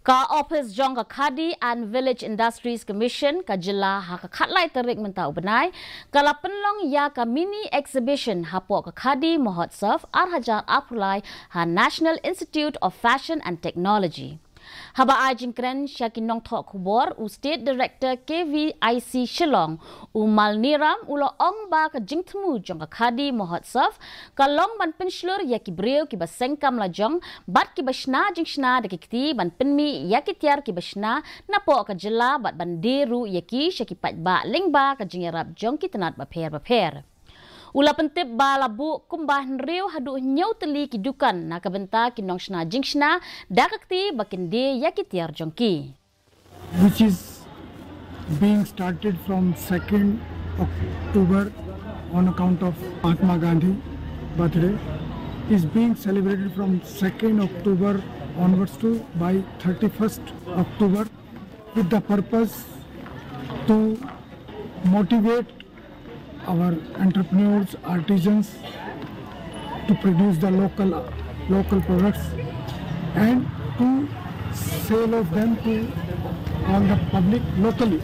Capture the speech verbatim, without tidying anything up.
Ka ophis jong ka Khadi and Village Industries Commission ka jylla ha ka khatlai tarik mynta u bnai ka la pynlong ïa ka mini exhibition hapoh ka Khadi Mahotsav ar hajar arphew lai ha National Institute of Fashion and Technology. Haba ai jingkren sha ki nongthoh khubor, u State Director K V I C Shillong, u Malniram, u la ong ba ka jingthmu jong ka Khadi Mahotsav ka long ban pynshlur ïa ki briew kiba seng kam lajong bad kiba shna jingshna da ki kti ban pynmih ïa ki tiar kiba shna napoh ka jylla bad ban die ruh ïa ki sha ki paidbah lyngba ka jingïarap jong ki tnat bapher bapher. U la pyntip ba la buh kumba hynriew haduh hynñiew tylli ki dukan na ka bynta ki nongshna jingshna da ka kti ba kin die ïa ki tiar jong ki. Which is being started from second October on account of Mahatma Gandhi birthday, is being celebrated from second October onwards to by thirty-first October, with the purpose to motivate our entrepreneurs, artisans to produce the local local products and to sale of them to all the public locally.